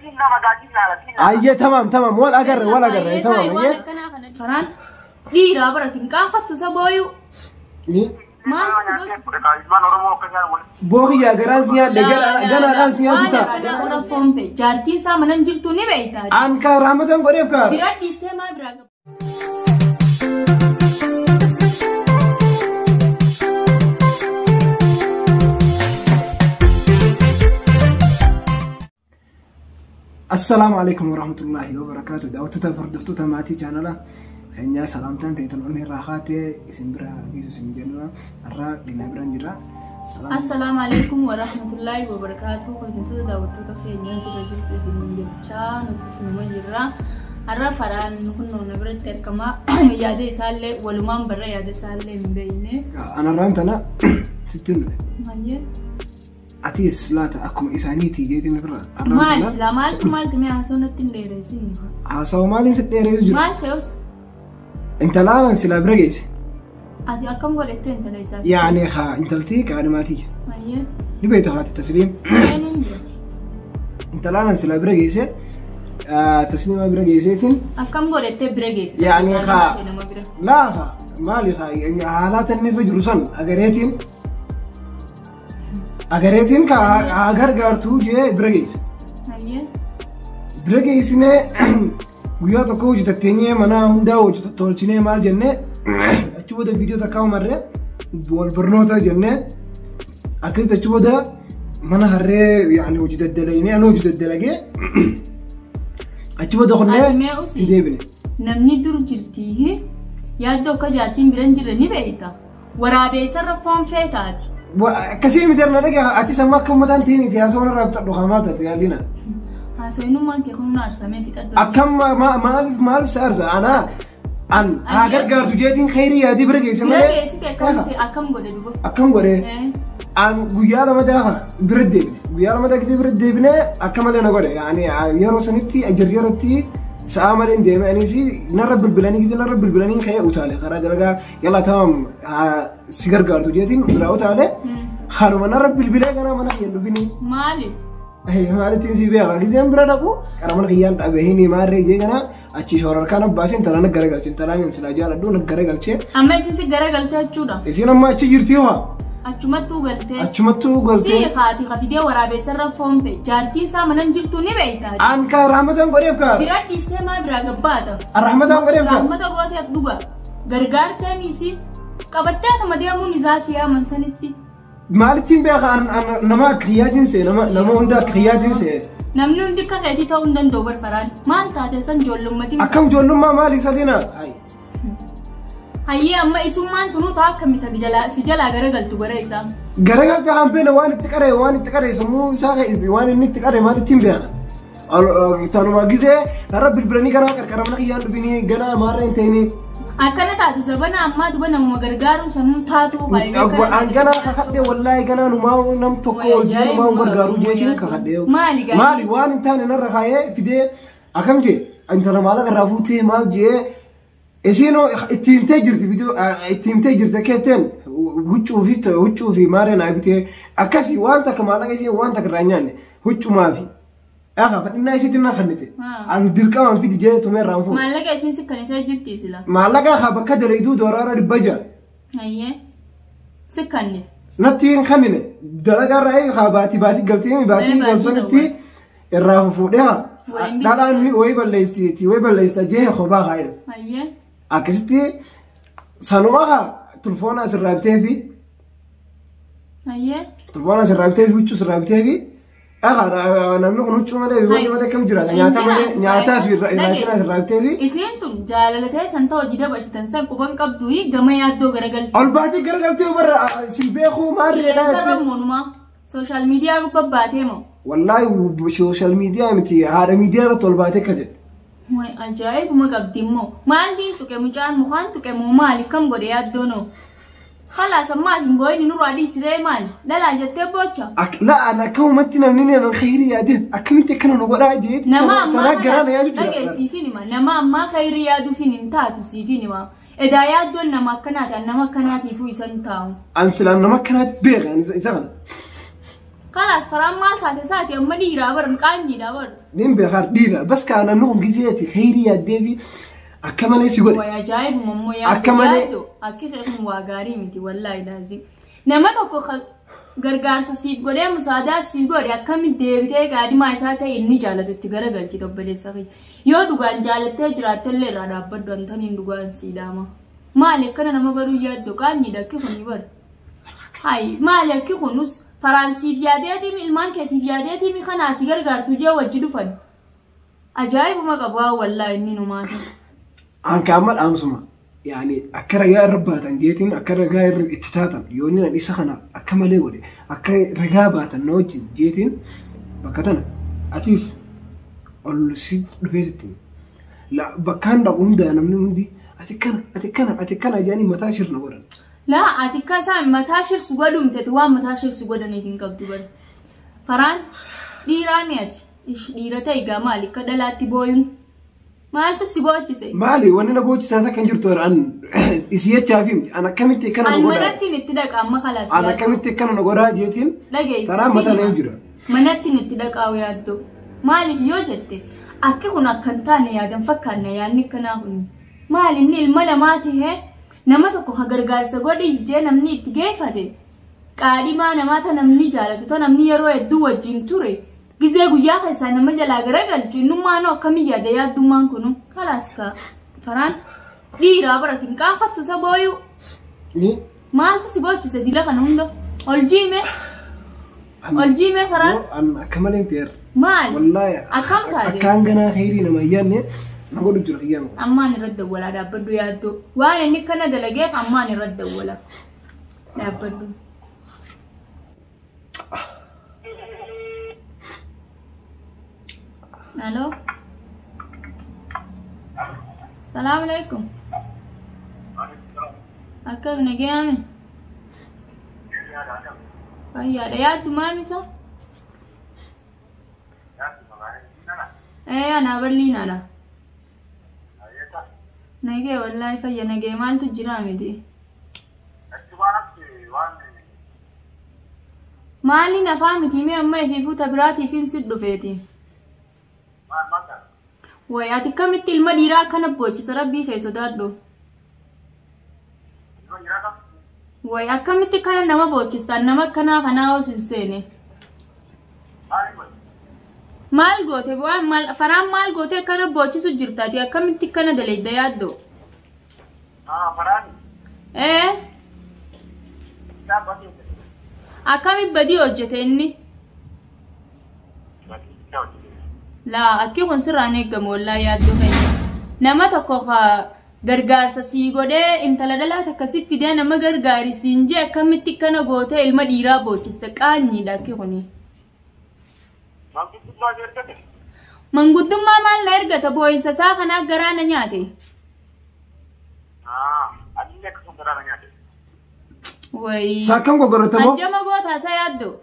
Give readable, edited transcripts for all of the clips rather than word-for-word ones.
Siin nama gaa siin laala siin laala. Ayyee tamaam tamaam wal agarre wal agarre tamaam ayyee. Faraan dhiiraa baratiin qaanfattu isa booyuu. Maal si gochisa? Ilmaan Oromoo akka isaan wal Bookiyyaa garaan si nyaadhe ganaadhaan si nyaatu ta'a. Jaartii Jaartiin isaa mana hin jirtu ni beektaa. An ka rahmatan godheef ka. Bira dhiistee maa biraa qaba? Assalaamu alaikum warahmatullahi wabarakaatu. Daawwattoota fi hordoftoota maatii chaanala keenyaa salaamtaan ta'e tan onnee irraa kaatee isin bira geessu isin jenna. Har'a Liinaa biraan jira. Salaam. Assalaamu alaikum warahmatullahi wabarakaatu. Hordoftoota daawwattoota keenyaa jirra jirtu isiniin jechaa nuti isinuma jirra. Har'a faraan kunnoo na biratti argama. Yaada isaallee walumaan barra yaada isaallee hin beekne. Anarraan tana sitti hin dhufe. Mayyee. Atis laata akkuma isaaniiti jeetiin ofirra. Har'aan Maal tana silaa maaltu maaltu mee haasoo natti hin dheeressin. Haasawa maaliin si dheereessu jira? Maal ta'us Intalaanan silaa bira geesse. ati akkam godhattee intala isaa? Yaani haa intaltii kaadhimaatii. Mayyee. Ni beekta haati tasliim. Eenyuun jira? Intalaanan silaa bira geesse. Tasliimaa bira geesseetiin Akkam godhattee bira geessite? Yaani haa Nama bira. laafa maali haa haalaata inni irra jiru san agareetiin agareetiin ka haa gargaartuu jee bira geesse. Mayyee. Bira geessinee guyyaa tokko hojjetatteenyee mana hundaa hojii tolchinee maal jennee achi booda viidiyoo takkaa umarree wal barnoota jennee akkasitti achi booda mana harree yaani hojii daddalagnee anu hojii daddalagee achi booda Ati mee kunnee usi? hin deebine. Namni dur jirtii yaaddoo akka jaartiin bira hin jirre ni beekta. Waraabeessarra foon feetaati. Akkasii miti na dhagaa atis amma akka uummataan ta'in itti haasawwan irraa fixadhu haa maal taate yaallina. Haasawinummaan kee kun aarsamee fixadhu. Akkam maaliif maaliif si aarsa anaa an haa gargaartu jeetiin khayrii yaadii bira geesse Bira malee. geessite akkamitti akkam godhe duba? Akkam godhee an guyyaa lama daafa bira deebine guyyaa lama gisee bira deebine akka malee na godhe yaani yeroo sanitti jarjaratti sa'a malee hin deeme anis narra bilbilanii gisee narra bilbilanii ka'ee utaale karaa dalagaa yalla tamam si gargaartu jeetiin biraa utaale kanuma narra bilbilee ganaa mana kiyya hin dhufinii. Maali? Maalittiin si beeka giseen bira dhaqu qara mana kiyyaan dhabe maarree jee kana achi shoora kana baasee intala na garagalche intalaan hin silaa jaaladhu na garagalche Amma isin si garagaltee jechuudha. isiin amma achi jirti hoo Achumattuu galtee. achumattuu galtee Si haati hafidee waraabeessarra foon fe'e. Jaartiin isaa mana hin jirtu ni beekta. an ka rahmatan godheef ka Bira dhiistee maa biraa gabbaata? rahmatan godheef ka Rahmata gooteef dhuga. Gargaartee miisi. Qabattee atuma deemuun isaa si yaaman sanitti. Maalittiin beeka an nama akka kiyyaatiin see nama nama hunda akka kiyyaatiin see Namni hundi akka keetii ta'uu hin danda'u barbaraan. Maal taate san ijoollummatiin. akkam ijoollummaa maali sadina Hayyee amma isummaan tunuu ta'a akka mita jalaa si jalaa garagaltu gara isaa. Garagaltee kan beena waan itti qaree waan itti qaree sammuu isaa waan inni itti qaree maalittiin beeka tanuma gisee narra bilbilanii ganaa qarqara mana kiyyaan dhufinii ganaa maarree hin ta'inii Akkana taatu sabana ammaa duba namuma gargaaru sanuu taatu An ganaa kakadhee wallaahi ganaa numaa nam tokko ol jee numaa gargaaru jeetiin kakadhee. Maali gaa? Maali waan hin taane narra kaayee fidee akkam jee intala maallaqa irraa fuutee maal jee isiin itti himtee jirti viidiyoo itti himtee jirti akka jetteen huccuu fi huccuu fi maaree naa bitee akkasii waan takka maallaqa isiin waan takka irraa hin nyaanne huccumaa fi Akka fadhinnaa isiitti na kennite. An dirqamaan fidi jee tumee irraan fuudhe. Maallaqa isiin si kennitee jirti sila. Maallaqa haa bakka dalayduu dooraara 600. Hayyee. Si kennite. Natti hin kennine dalagaa irraa haa baatii baatii galtee baatii Baatii galsanitti irraa fuudhee haa Wayii miti. dhadhaan wayii balleessiti wayii balleessita jee kophaa kaa'e. Hayyee. Akkasitti sanuma haa tulfoona asirraa bitee fi Hayyee. tulfoona asirraa bitee fi huccuu asirraa bitee fi Aha namni kun huccuu malee wanni malee akkam jiraata nyaata malee nyaata raashinaa asirraa bitee fi Isiin tun jaalala ta'e san ta'u hojii dabarsitan san quban qabdu gama yaaddoo garagalti. ol baatee garagaltee barra si beekuu maarreedha Qilleensarra jettee. moonumaa sooshaal miidiyaa gubbaa baatee moo? Wallaahi sooshaal miidiyaa miti haadha miidiyaa irratti ol baatee akkas jette. Way ajaa'ibuma qabdi immoo. Maaliin tuqe mucaan mukaan tuqe moo maali kam godhe yaaddoonoo? Halaas ammaa hin boo'in nurraa dhiisiree maali? Dhalaa jettee boocha. La an akkamumatti namni nan khayrii yaadeef akkamitti akkana nu godhaa jeeti Nama ammaa tanaa garaa na yaadu jira. dhagee siifin hima. Nama ammaa khayrii yaaduufin hin taatu siifin hima. Edaa yaaddoon nama akkanaati an nama akkanaatiifuu isan taa'u. An silaan nama akkanaatti beeka isa kana. Kalaas faraan maal taate isaati amma dhiiraa baran qaanyiidhaa baru. Nin beekaa dhiira bas kaana nu gizeeti kheyrii yaaddee fi akka malee si godhe. Way ajaa'ibuma immoo Akka yaaddu malee- yaaddu akki kee kun waa gaarii miti wallaahi laazim. Nama tokko gargaarsa siif godhee musaadaa siif godhe akkamitti deebitee gaadimaa isaa ta'e inni jaalatu itti garagalchite obboleessa kiyya. Yoo dhugaan jaalattee jiraatte illee irraa dhaabbadhu antaniin dhugaan sii dhaama. Maali akkana nama baruu yaaddu qaanyiidha akki kun baru. Hayi maali akki kunus Faransiif yaadeetii ilmaan keetiif yaadeetii kanaa si gargaartu jee wajji dhufan. Ajaa'ibuma qabu haa wallaahi inni numaata. An kaama dhaamsuma. Yaani akka ragaa irra baatan jeetiin akka ragaa irra itti taatan yoo inni isa kana akka malee godhe akka ragaa baatan na wajjin jeetiin bakka tana atiif ol si dhufee sitti bakkaan dhaqu hundaa namni hundi ati kana ati kana ati kana jedhanii mataa shirna godhan. Laa ati akka isaan mataa shirsu godhumteeti waan mataa shirsu godhaniif hin qabdu bara. Faraan dhiiraa mi ati? Ish dhiira ta'e gaa maali akka dhalaatti booyuun? Maaltu si boochise? Maali wanni na boochisaa isa kan jirtu an isii jechaa fi miti an akkamitti akkana na An godhaa manatti itti dhaqa amma kalaas an akkamitti akkana na godhaa jeetiin dhageessi. taraa mataa na jira. Manatti itti dhaqaa yaaddoo. Maaliif yoo jette akki kun akka hin taane yaadan fakkaanna yaadni akkanaa kuni. Maali inni ilma namaa tahee nama tokko ka gargaarsa godhiif jee namni itti geeffate qaadhimaa namaa ta namni jaalatu ta namni yeroo hedduu wajjin ture gizee guyyaa keessaa nama jalaa garagalchu innummaanoo akkamii yaada yaaddummaan kunu kalaas ka faraan dhiiraa baratiin qaanfattu isa booyuu maaltu si boochise dila kana hunda ol jiime ol jiime faraan An akka malee hin ta'eera. maal Wallaahi Akkam taate? akka hanganaa kheyrii nama hin yaadne na godhu jira kiyyaan kun. Ammaan irratti dawwalaa dhaabbadhu yaaddoo waan inni kana dalageef ammaan irratti dawwala dhaabbadhu. Aloo. Salaam alaikum. Akkam nagayaame? Fayyaadha yaaddu maamisa? Ee anaa bal'iinaadha. Nagee wallaahi fayya nagee maaltu jira miti? Maaliin afaan miti mee amma ifiifuu ta biraatiifin si dhufeeti. Way ati akkamitti ilma dhiiraa akkana boochisa rabbii kee sodaadhu. Way akkamitti kana nama boochistaan nama akkanaa kanaa os hin seene. Maal goote waan maal faraan maal goote akkana boochisu jirta ati akkamitti akkana daleedda yaaddoo. Ee akkami badii hojjete inni? Laa akki kun sirraan eegamu wallaahi yaaddoo keenya. Nama tokko ka gargaarsa sii godhee intala dhalaa takka si fidee nama gargaari siin jee akkamitti akkana gootee ilma dhiiraa boochiste qaanyiidha akki kuni. Manguddummaa maal na ergata boo'insa isaa kanaa garaa na nyaate. Wayii. Isaa akkam goggoratamoo? Anjama gootaa isaa yaaddoo.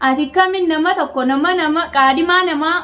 Ati kamin nama tokko nama nama qaadimaa namaa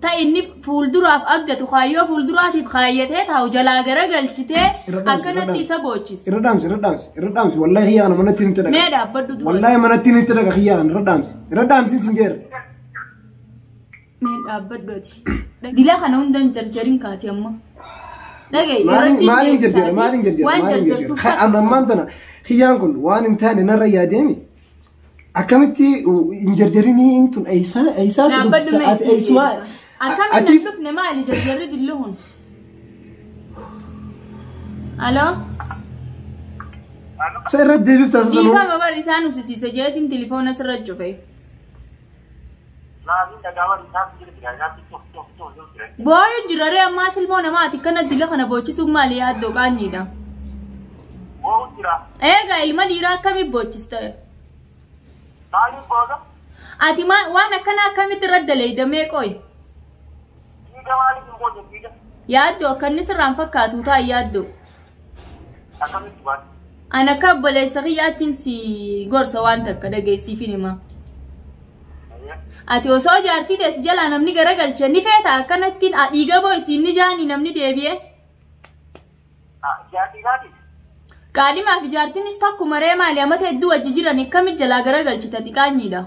ta'e inni fuulduraaf abdatu kaayyoo fuulduraatiif kaayyatee taa'u jalaa garagalchitee Irra dhaamsi, irra akkanatti dhaamsi. isa boochise. Irra dhaamsi irra dhaamsi irra dhaamsi wallaahi xiyyaana manatti ni dhaqa. Mee dhaabbadhu dura. Wallaahi manatti ni dhaqa xiyyaana irra dhaamsi irra dhaamsi sin jeera. Mee dhaabbadhu ati. Dila kana hunda hin jarjarin kaati amma. Dhaga'i. Maaliin irratti maaliin jarjara deebisaati. maaliin jarjara Waan maaliin jarjartu jarjara. An ammaan tana xiyyaan kun waan hin taane narra yaadeemi. Akkamitti hin jarjarinii tun eessaa eessaa si Dhaabbadhu dhufti mee ati ittiin eessumaa deebisa. Akkamiin ati nan dhufne maali jarjarri dilli kun? Aloo? Isa irratti deebifta isa sanuu. Dhiifama bar isaan usisiise jeetiin tilifoona sirra cufe. Booyu jira ree ammaa silmoo namaa ati kana dila kana boochisuun maali yaaddoo qaanyiidha. Eegaa ilma dhiiraa akkamii boochista? Ati waan akkana akkamitti irra daleeydamee qoy? Yaaddoo akkanni sirraan fakkaatu ta'a yaaddoo. Ani akka obboleessa kiyyaattiin si gorsa waan takka dhageessiifin hima. Ati osoo jaartii teessi jalaa namni garagalche ni feeta akkanattiin dhiiga boo isiin ni jaanii namni deebi'e. Qaadhimaa fi jaartinis takkuma ree maali amata hedduu wajji jiran akkamitti jalaa garagalchita xiqaanyiidha.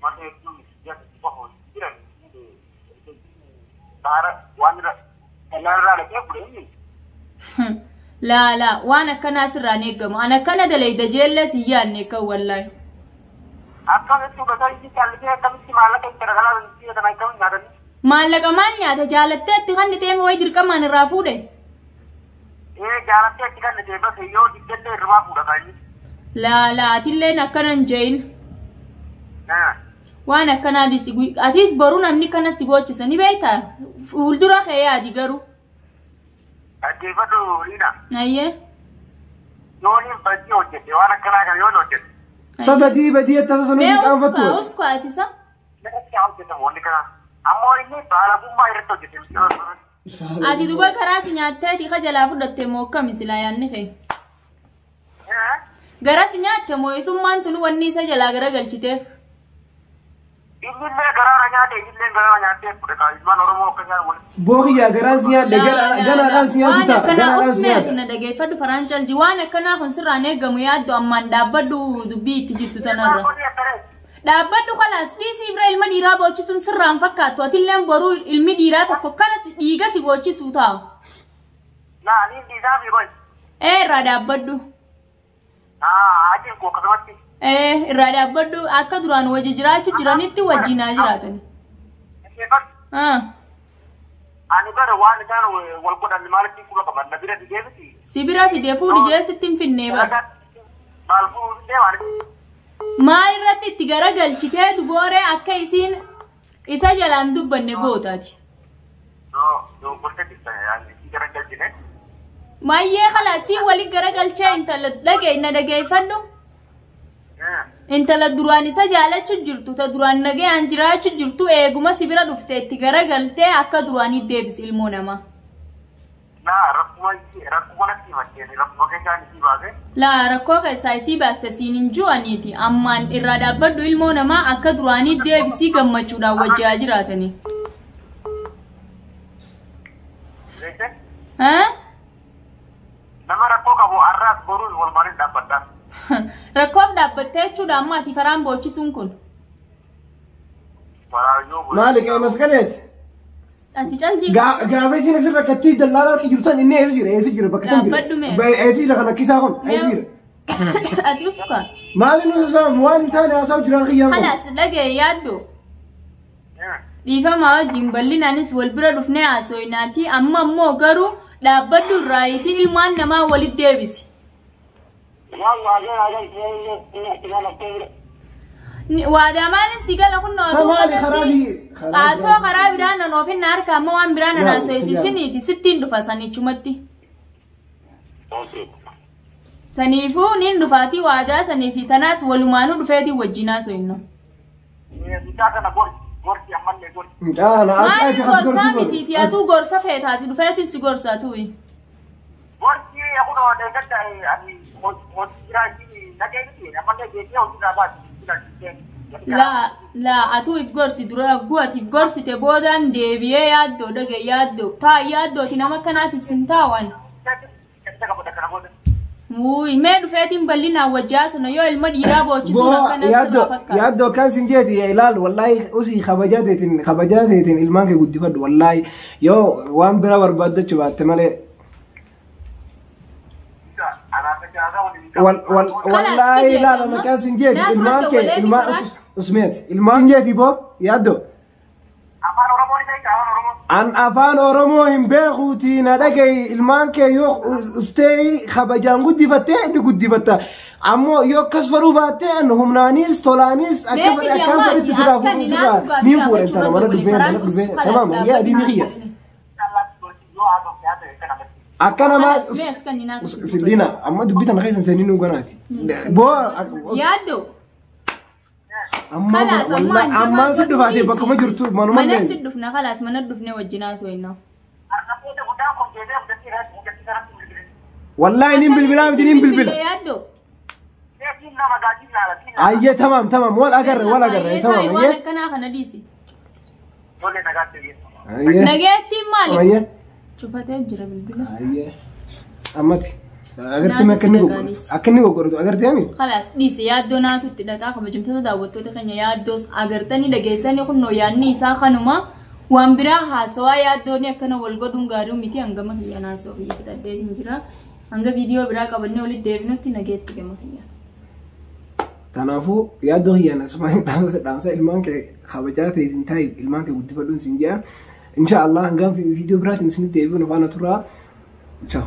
Mata hedduu jatti qofa jiran baara waan irra kallaan irraa dhaqee fudhe inni. Laa laa waan akkanaa sirraan eeggamu. An akkana dalayda jeellee si yaadne kan wallaahi. Akkamitti hubataa inni callisee akkamitti maallaqa itti ragalaa biyya kana akkamitti nyaatanii. Maallaqa maal nyaata jaalattee itti kan teema wayi dirqamaan irraa fuudhe. Ee jaalattee itti kan ta'e bas yoo diddellee irraa fuudha kan inni. Laa laa atilleen akkana hin jeeyin. Waan akkanaa dhisi atis boruu namni kana si boochisa ni beektaa fuuldura kee yaadi garuu. Dhaggeeffadhu Liina. Ayyee. Yooniin badii hojjette waan akkanaa kana yoon hojjette. Sa badii badii tasa sanuu Mee hin qaanfattu. uskaa uskaa ati sa. Irratti haa hojjetamu wanni kana. Ammoo inni baalagummaa irratti hojjete. Ati duba karaa si nyaatteeti ka jalaa fudhatte moo akkami silaa yaadni kee. Gara si nyaatte moo isummaan tunu wanni isa jalaa garagalchiteef. Inni illee garaara nyaate inni illee garaara nyaattee fudhe kaa ilmaan Oromoo akka isaan walitti. Bookiyyaa garaan si nyaadhe ganaadhaan si nyaatu ta'a ganaadhaan si Waan nyaata. na dhageeffadhu faraan calji waan akkanaa kun sirraan eeggamu yaaddu ammaan dhaabbadhu dubbii itti jirtu tanarra. Dhaabbadhu kalaas dhiisii bira ilma dhiiraa boochisuun sirraan fakkaattu atilleen boruu ilmi dhiiraa tokko kana dhiiga si boochisuu ta'a. Laa ani dhiisaa fi qoy. Ee irraa dhaabbadhu. Haa ajiin koo akkasumatti. Ee irraa dhaabbadhu akka duraan wajji jiraachuu jiranitti wajjin haa jiraatani. Dhaggeeffadhu. Ah, Ani bara waan isaan wal godhan maalitti quba qaban na bira fidee miti. Si bira fidee fuudhi jee sitti hin finnee bara. Maal fuudhee maal? Maal irratti itti garagalchitee dubooree akka isiin isa jalaan dubbanne gootaati. Dogoggortee jirta ani si garagalchine. Maayyee kalaasii wali garagalchee intala dhagee na dhageeffadhu. Intala duraan isa jaalachuu jirtu ta duraan nagayaan jiraachuu jirtu eeguma si bira dhufte itti garagaltee akka duraanii deebisi ilmoo namaa. Laa rakkuma rakkuma natti himattee rakkuma keessaan isii baase. Laa rakkoo keessaa isii baaste siin hin ju'aniiti ammaan irraa dhaabbadhu ilmoo namaa akka duraanii deebisii gammachuudhaan wajji haa jiraatanii. Beekte? Haa? Nama rakkoo qabu har'aas boruus walumaan hin dhaabbadha. Rakkoof dhaabbattee jechuudha amma ati faraan boochisuun kun. Waraayyoo Maali qe'ee masqaleeti? Ati calji. Gaafa isin asirra rakkattii dallaalaa harka jirtu san inni eessa jira eessa jira bakka tam jira. Dhaabbadhu mee. Eessa jira kan akkisaa kun eessa jira. Ati uskaa. Maali nu sosaamu waan hin taane haasawu jiraan kiyyaan kun. Kalaas dhagee yaaddu. Dhiifamaa wajjin bal'inaanis wal bira dhufnee haasofnaati amma immoo garuu dhaabbadhu irraayitii ilmaan namaa walitti deebisi. Waan waagaa waagaa inni itti galattee bira. Waadaa maaliin si gala kun Sa maali karaa fi Haasoo karaa biraa nan ofinna harka amma waan biraa nan Yaa, haasofsiisiniiti sittiin dhufa sanichumatti. Saniifuu nin dhufaatii waadaa sanii fi tanaas walumaanuu dhufeetii wajjin haasofna. Mucaa kana gorsi gorsi ammallee gorsi. Mucaa ati Maaliin ati kas gorsaa gorsuu mitiiti atuu gorsa feetaati dhufeetiin si gorsaa tuyi. Gorsi kunoo deeggadda ani hojii jiraa isii naqee miti ammallee geessee hojii irraa baasi. Laa laa atuu if gorsi dura agguu ati if gorsite boodaan deebi'ee yaaddoo dhage yaaddoo taa yaaddooti nama akkanaatiif sin taawan. Wuuyi mee dhufeetiin bal'inaan wajjaa sana yoo ilma dhiiraa boochisuun Boo akkanaa yaaddoo sirraa fakkaata. yaaddoo akkaan sin jeeti ilaal wallaahi usii kabajaa teetiin kabajaa teetiin ilmaan kee guddifadhu wallaahi yoo waan biraa barbaaddachuu baatte malee wallaahi fidee ilaal amma. akkaan sin jeeti Naa ilmaan fudhadha kee wallee ilmaan biraa. usmeeti ilmaan sin jeeti boo yaaddoo Afaan Oromoo ni beekta afaan Oromoo. An afaan Oromoo hin beekuuti na dhagahi ilmaan kee yoo ustee kabajaan guddifattee ni guddifatta. Ammoo yoo akkas fedhuu baatte an humnaanis tolaanis akka Mee fedhe fidee akkaan amma fedhetti ati sirraa askan fuudhu ni sirraa naaf niin gaafii fuudha intala mana gaafachuu dhufee irratti mana dhufee faraan tamaam us ayyaa adii kiyya. Akka namaa Kalas mee askan ni naaf Silliina amma dubbii tana keessa hin seenin nu ganaati. Boo Yaaddoo. amma Kalaas amma wallahi ammaan si dhufaatee bakkuma jirtu manuma Mana illee. si dhufna kalaas mana dhufnee wajjin haasofna. Wallahi niin bilbilaa miti niin bilbila. Yaaddoo. Ayyee tamam tamam wal agarre wal agarre tamam Waan ayyee. akkanaa kana dhiisi. Ayyee. Nageettiin maali? Ayyee. Cufatee jira bilbila. Ayyee. Ammati. Agartee akka inni goggoratu. Akka inni goggoratu agartee ami? Kalaas dhiisi yaaddoo naatu itti dhaqaa kabajamtoota daawwattoota keenya yaaddoos agartanii dhageessanii kunnoo yaadni isaa kanuma waan biraa haasawaa yaaddoon akkana wal godhuun gaarii miti hangama kiyya naasoo kiyya fixadhee hin jira. Hanga viidiyoo biraa qabannee walitti deebinutti nageetti gama kiyya. Kanaafuu yaaddoo kiyyaan asumaan dhaamsa dhaamsa ilmaan kee kabajaa ta'eetiin taa'i ilmaan kee guddifadhuun siin jedha. Insha Allah hangam viidiyoo biraatiin isinitti deebi'uun faana turaa. Ciao.